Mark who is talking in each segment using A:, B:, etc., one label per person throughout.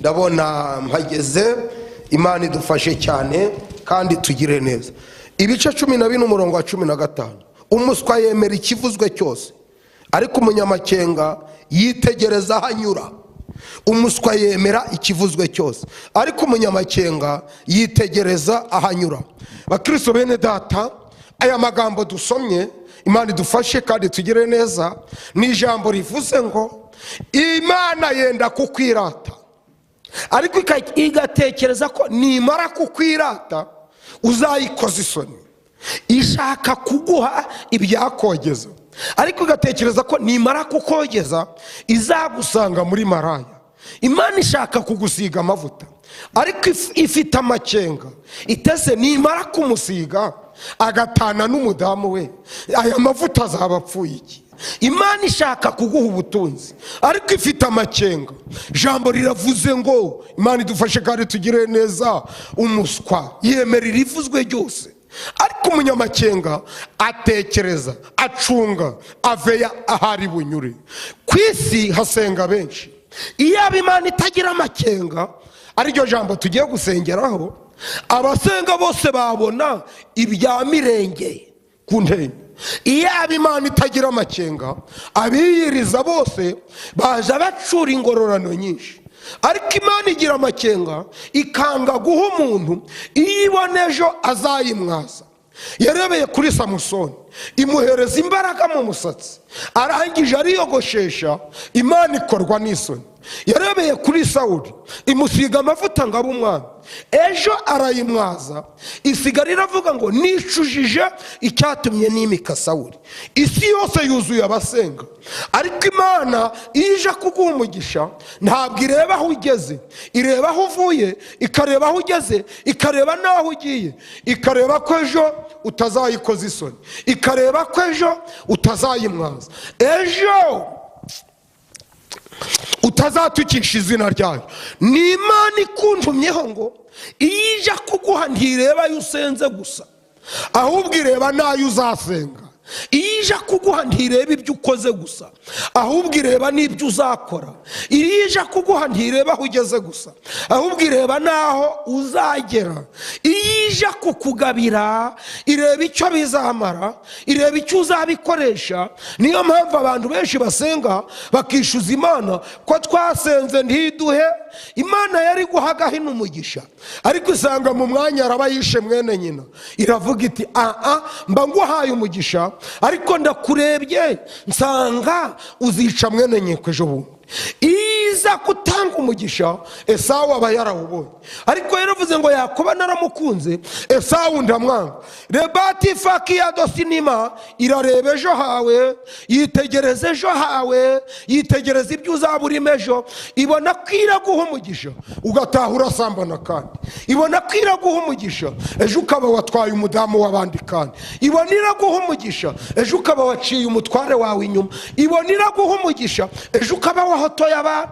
A: Ndabona mpageze. Imana idufashe cyane kandi tugire neza. Ibice 14, umurongo wa 15: umuswa yemera ikivuzwe cyose, ariko umunyamakenga yitegereza aho anyura. Umuswa yemera ikivuzwe cyose, ariko umunyamakenga yitegereza aho anyura. Bakristo bene data, aya magambo dusomye, Imana idufashe kandi tugire neza, ni ijambo rivuze ngo Imana yenda kukwirata, ariko igatekereza ko nimara kukwirata uzayikoza isoni. Ishaka kuguha ibyakogeza, ariko igatekereza ko nimara kukogeza izagusanga muri maraya. Imana ishaka kugusiga amavuta, ariko ifite amakenga itese: nimara kumusiga agatana n'umudamu we, aya mavuta azaba apfuye iki? Imana ishaka kuguha ubutunzi, ariko ifite amakenga. Ijambo riravuze ngo, Imana idufashe kandi tugire neza, umuswa yemera irivuzwe ryose, ariko umunyamakenga atekereza, acunga, aveya ahari bunyure. Ku isi hasenga benshi. Iyaba Imana itagira amakenga, ariryo jambo tugiye gusengeraho, abasenga bose babona ibya mirenge ku ntenyo. Iyaba Imana itagira amakenga, abiyiriza bose baza bacura ingororano nyinshi. Ariko Imana igira amakenga, ikanga guha umuntu iyo ibona ejo azayimwaza. Yarebeye kuri Samusoni, imuhereza imbaraga mu musatsi, arangije ariyogoshesha, Imana ikorwa n'isoni. Yarebeye kuri Sawuli, imusiga amavuta ngo abe umwami, ejo arayimwaza, isigara iravuga ngo nicujije icyatumye nimika Sawuli. Isi yose yuzuye abasenga, ariko Imana iyo ije kuguha umugisha ntabwo ireba aho ugeze, ireba aho uvuye, ikareba aho ugeze, ikareba n'aho ugiye, ikareba ko ejo utazayikoza isoni, ikareba ko ejo utazayimwaza, ejo utazatukisha izina ryayo. Ni Imana ikuntumyeho ngo iyo ije kuguha ntireba ayo usenze gusa, ahubwo ireba n'ayo uzasenga. Iyo ije kuguha ntireba ibyo ukoze gusa, ahubwo ireba n'ibyo uzakora. Iyo ije kuguha ntireba aho ugeze gusa, ahubwo ireba n'aho uzagera. Iyo ije kukugabira ireba icyo bizamara, ireba icyo uzabikoresha. Niyo mpamvu abantu benshi basenga bakishyuza Imana ko twasenze ntiduhe. Imana yari guha Gahini umugisha, ariko isanga mu mwanya araba yishe mwene nyina. Iravuga iti: aa, mba nguhaye umugisha, ariko ndakurebye nsanga uzica mwene nyoko ejo bundi. Iza gutanga umugisha, Esawu aba yarawubonye, ariko yaravuze ngo Yakoba naramukunze, Esawu ndamwanga. Rebati fakiyado sinima irareba ejo hawe, yitegereza ejo hawe, yitegereza ibyo uzaba urimo ejo, ibona ko iraguha umugisha ugataha urasambana, kandi ibona ko iraguha umugisha ejo ukaba watwaye umudamu w'abandi, kandi ibona iraguha umugisha ejo ukaba waciye umutware wawe inyuma, ibona iraguha umugisha ejo ukaba wahotoye abantu.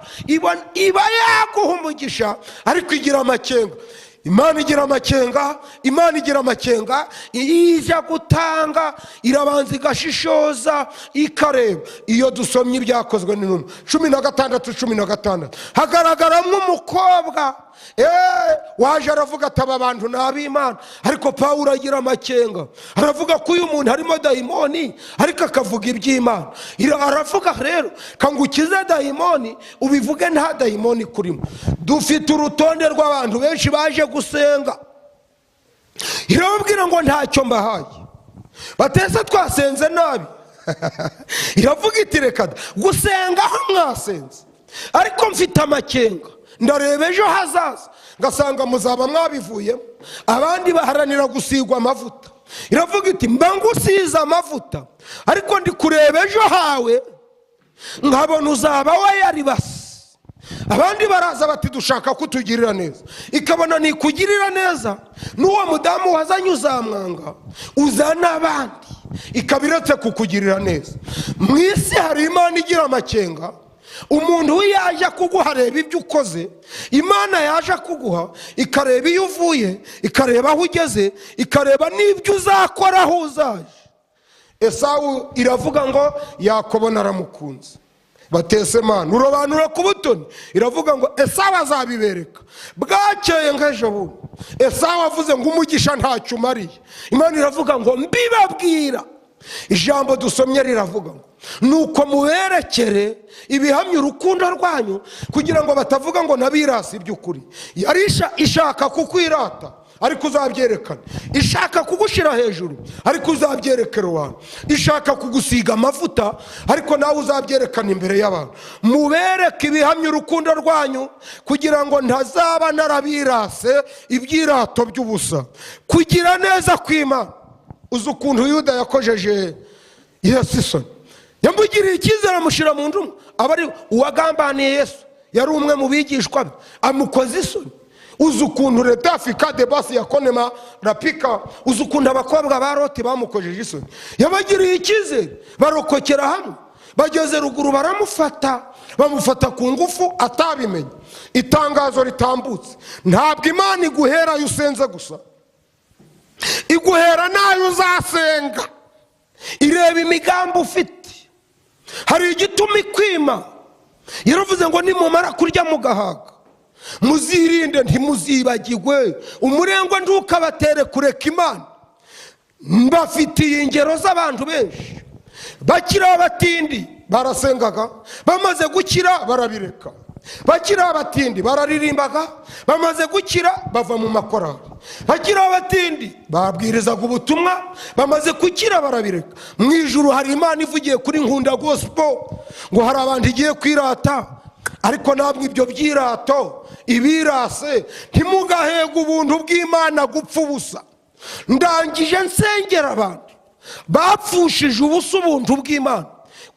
A: Iba yaguha umugisha, ariko igira amakenga. Imana igira amakenga, Imana igira amakenga. Ijya gutanga irabanza igashishoza, ikareba. Iyo dusomye Ibyakozwe n'Intumwa 16:16, hagaragaramo umukobwa waje aravuga ati: aba bantu ni ab'Imana. Ariko Pawulo agira amakenga, aravuga ko uyu muntu harimo dayimoni, ariko akavuga iby'Imana. Aravuga rero kangukize dayimoni, ubivuge nta dayimoni kurimo. Dufite urutonde rw'abantu benshi baje gusenga, irababwira ngo ntacyo mbahaye. Batese twasenze nabi? Iravuga iti: reka da, gusenga aho mwasenze, ariko mfite amakenga, ndareba ejo hazaza ngasanga muzaba mwabivuyemo. Abandi baharanira gusigwa amavuta, iravuga iti: mba ngusize amavuta, ariko ndi kureba ejo hawe nkabona uzaba wayaribase. Abandi baraza bati: dushaka kutugirira neza. Ikabona nikugirira neza n'uwo mudamu wazanye uzamwanga, uzana abandi, ikaba iretse kukugirira neza. Mu isi hari Imana igira amakenga. Umuntu we yaje kuguha areba ibyo ukoze, Imana yaje kuguha ikareba iyo uvuye, ikareba aho ugeze, ikareba n'ibyo uzakora aho uzaje. Esawu iravuga ngo Yakobo naramukunze. Batese Mana, urobanura ku butoni. Iravuga ngo Esawu azabibereka. Bwakeye nk'ejo bundi Esawu avuze ngo umugisha ntacyo umariye. Imana iravuga ngo mbibabwira. Ijambo dusomye riravuga ngo nuko muberekere ibihamya urukundo rwanyu, kugira ngo batavuga ngo nabirasi iby'ukuri. Yari ishaka kukwirata ariko uzabyerekana, ishaka kugushyira hejuru ariko uzabyerekera abantu, ishaka kugusiga amavuta ariko nawe uzabyerekana imbere y'abantu. Mubereke ibihamya urukundo rwanyu, kugira ngo ntazaba narabirase ibyirato by'ubusa. Kugira neza kw'Imana. Uzi ukuntu Yuda yakojeje Yesu isoni? Yamugiriye icyizere amushyira mu ntumwa, aba ari uwagambaniye Yesu, yari umwe mu bigishwa be, amukoza isoni. Uzi ukuntu leta afika de basi ya konema rapika, uzi ukuntu abakobwa ba Loti bamukojeje isoni? Yabagiriye icyizere barokokera hamwe, bageze ruguru baramufata, bamufata ku ngufu atabimenye. Itangazo ritambutse, ntabwo Imana iguhera ayo usenze gusa, iguhera n'ayo uzasenga. Ireba imigambi ufite. Hari igituma ikwima. Yaravuze ngo nimumara kurya mugahaga, muzirinde ntimuzibagirwe, umurengwe ntukabatere kureka Imana. Mbafitiye ingero z'abantu benshi bakiri abatindi barasengaga, bamaze gukira barabireka. Bakiri abatindi bararirimbaga, bamaze gukira bava mu makorali. Bakiri abatindi babwirizaga ubutumwa, bamaze gukira barabireka. Mu ijuru hari Imana ivugiye kuri Nkunda Gospel ngo hari abantu igiye kwirata, ariko namwe ibyo byirato ibirase, ntimugahege ubuntu bw'Imana gupfa ubusa. Ndangije nsengera abantu bapfushije ubusa ubuntu bw'Imana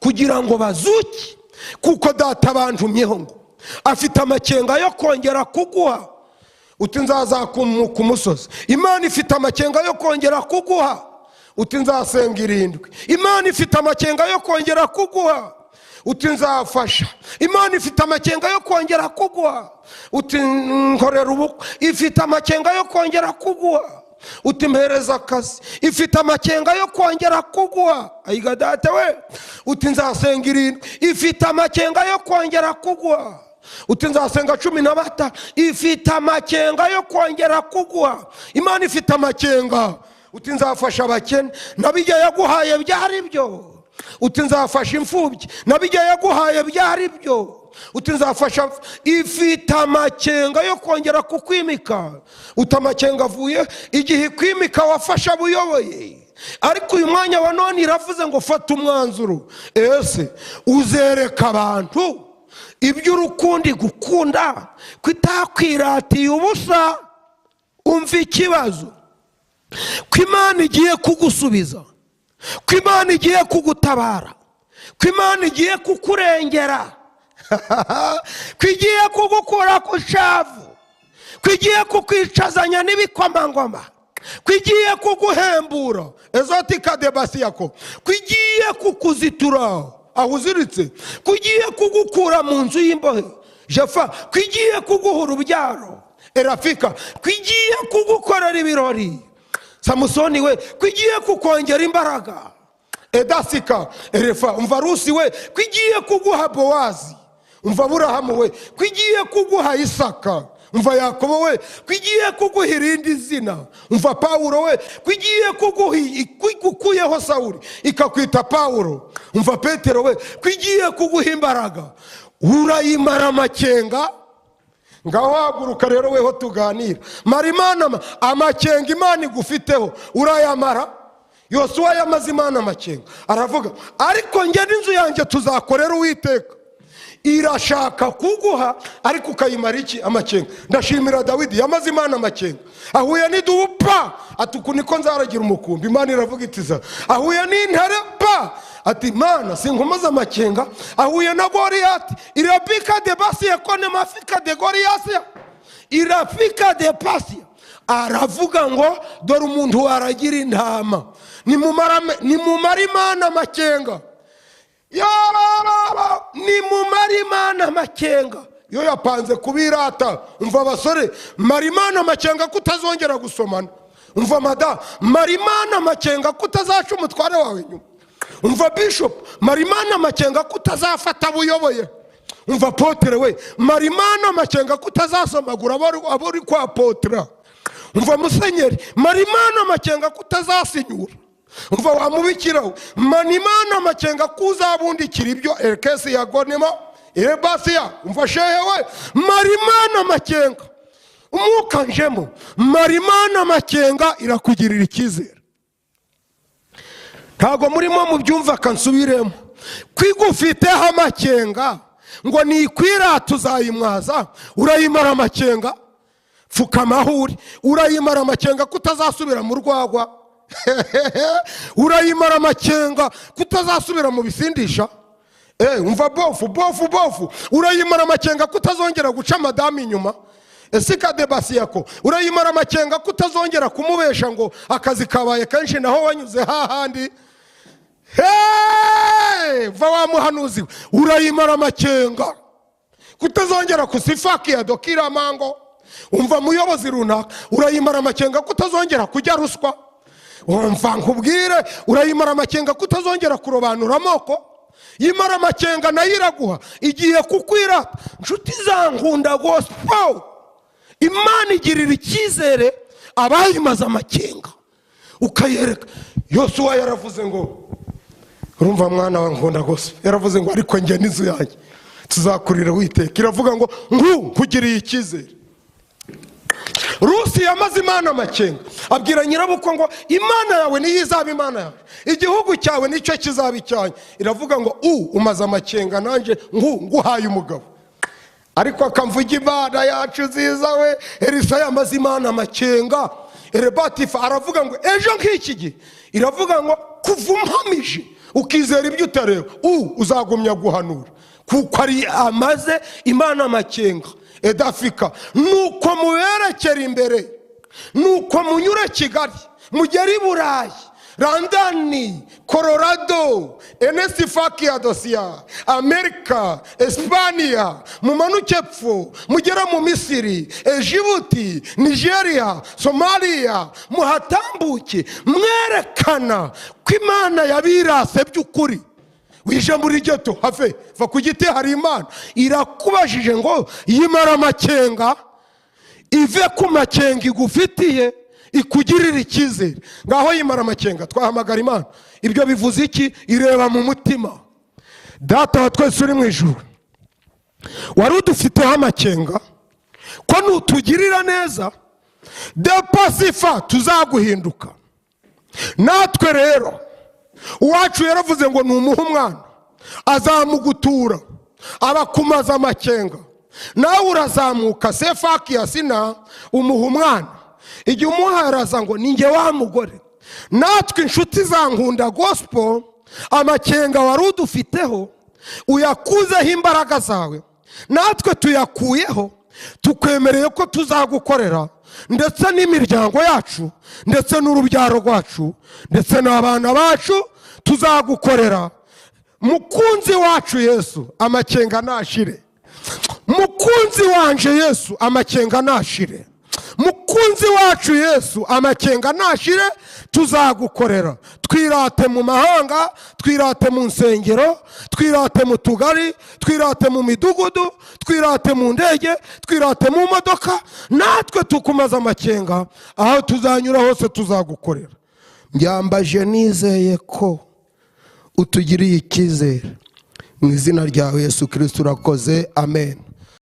A: kugira ngo bazuke, kuko data bantumyeho ngo afite amakenga yo kongera kuguha. Uti nzaza ku musozi. Imana ifite amakenga yo kongera kuguha. Uti nzasenga 7. Imana ifite amakenga yo kongera kuguha. Uti nzafasha. Imana ifite amakenga yo kongera kuguha. Uti nkorera ubukwe. Ifite amakenga yo kongera kuguha. Uti mpereza akazi. Ifite amakenga yo kongera kuguha. Ayiga data we. Uti nzasenga 7. Ifite amakenga yo kongera kuguha. Uti nzasenga 15. Ifite amakenga yo kongera kuguha. Imana ifite amakenga. Uti nzafasha abakene, nabijya yaguhaye byari byo. Uti nzafasha imfubyi, nabijya yaguhaye byari byo. Uti nzafasha. Ifite amakenga yo kongera kukwimika. Uti amakenga avuye igihe kwimika wafasha buyoboye. Ariko uyu mwanya wa none iravuze ngo fata umwanzuro. Ese uzereka abantu iby'urukundi gukunda kwitakwiratiye ubusa? Umva ikibazo, ko Imana igiye kugusubiza, ko Imana igiye kugutabara, ko Imana igiye kukurengera, ko igiye kugukura ku shavu, ko igiye kukwicazanya n'ibikomangoma, ko igiye kuguhembura ezotika de basiyako, ko igiye kukuzitura aho uziritse, ko igiye kugukura mu nzu y'imbohe jefa, ko igiye kuguha urubyaro erafika, ko igiye kugukorera ibirori Samusoni we, ko igiye kukongera imbaraga edasika erefa. Umva Rusi we, ko igiye kuguha Bowazi. Umva Aburahamu we, ko igiye kuguha Isaka. Umva Yakobo we, ko igiye kuguha irindi zina. Umva Pawulo we, ko igiye kuguha ikukuyeho Sawuli ikakwita Pawulo. Umva Petero we, ko igiye kuguha imbaraga. Urayimara amakenga. Ngaho haguruka rero weho tuganira. Mara Imana amakenga Imana igufiteho urayamara. Yosuwa yamaze Imana amakenga, aravuga ariko njye n'inzu yanjye tuzakorera Uwiteka. Irashaka kuguha ariko ukayimara iki? Amakenga. Ndashimira Dawidi yamaze Imana amakenga, ahuye n'idubu pa, ati uku niko nzaragira umukumbi. Imana iravuga iti za. Ahuye n'intare pa, ati Imana sinkomaze amakenga. Ahuye na Goliyati, irafika de basi yakone mafika de Goliyati, irafika de pasi. Aravuga ngo dore umuntu waragira intama, nimumara Imana amakenga. Nimumara Imana amakenga. Yo yapanze kubirata. Umva abasore, mara Imana amakenga kutazongera gusomana. Umva mada, mara Imana amakenga kutazaca umutware wawe inyuma. Umva bishop, marimana amakenga ko utazafata abo uyoboye. Umva apôtre we, marimana amakenga ko utazasomagura abo uri kwa potra. Umva musenyeri, marimana amakenga ko utazasinyura. Umva wamubikira we, marimana amakenga ko uzabundikira ibyo erekesi ya gonema irebasiya. Umva shehe we, marimana amakenga, umwuka njemo, marimana amakenga irakugirira icyizere. Ntabwo murimo mubyumva, kansubiremo. Kwigufiteho amakenga ngo nikwirata uzayimwaza, urayimara amakenga. Pfukama aho uri, urayimara amakenga ko utazasubira mu rwagwa, urayimara amakenga ko utazasubira mu bisindisha. Umva bofu bofu bofu, urayimara amakenga ko utazongera guca madamu inyuma. Esikadebasiyako, urayimara amakenga ko utazongera kumubesha ngo akazi kabaye kenshi naho wanyuze hahandi. Hey, va wa muhanuzi we, urayimara amakenga kutazongera kusifakiya dokiramango. Umva muyobozi runaka, urayimara amakenga kutazongera kujya ruswa. Umva nkubwire, urayimara amakenga kutazongera kurobanura amoko. Yimara amakenga nayo iraguha, igiye kukwirata. Nshuti za Nkunda Gospel, Imana igirira icyizere abayimaze amakenga, ukayereka. Yosuwa yaravuze ngo, urumva mwana wa Nkunda Gospel, yaravuze ngo ariko njye n'inzu yanjye tuzakurira Uwiteka. Iravuga ngo nkugiriye icyizere. Rusi yamaze Imana amakenga, abwira nyirabukwe ngo Imana yawe niyo izaba Imana yawe, igihugu cyawe nicyo kizaba icyanjye. Iravuga ngo umaze amakenga, nanjye nguhaye umugabo. Ariko akamvuga Imana yacu nziza we. Elisa yamaze Imana amakenga, erebatifa aravuga ngo ejo nk'iki gihe. Iravuga ngo kuva umpamije ukizera ibyo utareba, uzagumya guhanura, kuko ari amaze Imana amakenga. Edafika nuko muberekera imbere, nuko munyure Kigali mugere i Burayi, London, Colorado, enesifakiya dosiya, Amerika, Espaniya, mumanuke epfo mugere mu Misiri, Ejibuti, Nigeria, Somaliya, muhatambuke mwerekana ko Imana yabirase by'ukuri. Wije muri ghetto, have va ku giti, hari Imana irakubajije ngo yimara amakenga, ive ku makenga igufitiye ikugirira icyizere. Ngaho yimara amakenga, twahamagara Imana. Ibyo bivuze iki? Ireba mu mutima. Data wa twese uri mu ijuru, wari udufiteho amakenga ko nutugirira neza depasifa tuzaguhinduka. Natwe rero uwacu yaravuze ngo numuhe umwana azamugutura, abakumaza amakenga. Nawe urazamuka sefakiya sina, umuha umwana. Igihe umuha araza ngo ninjye wa mugore. Natwe inshuti za Nkunda Gospel, amakenga wari udufiteho uyakuzeho imbaraga zawe, natwe tuyakuyeho, tukwemereye ko tuzagukorera, ndetse n'imiryango yacu, ndetse n'urubyaro rwacu, ndetse n'abana bacu tuzagukorera. Mukunzi wacu Yesu, amakenga nashire. Mukunzi wanje Yesu, amakenga nashire. Mukunzi wacu Yesu, amakenga nashire, tuzagukorera. Twirate mu mahanga, twirate mu nsengero, twirate mu tugari, twirate mu midugudu, twirate mu ndege, twirate mu modoka. Natwe tukumaze amakenga, aho tuzanyura hose tuzagukorera. Mbyambaje nizeye ko utugiriye icyizere, mu izina ryawe Yesu Kristo urakoze, amen.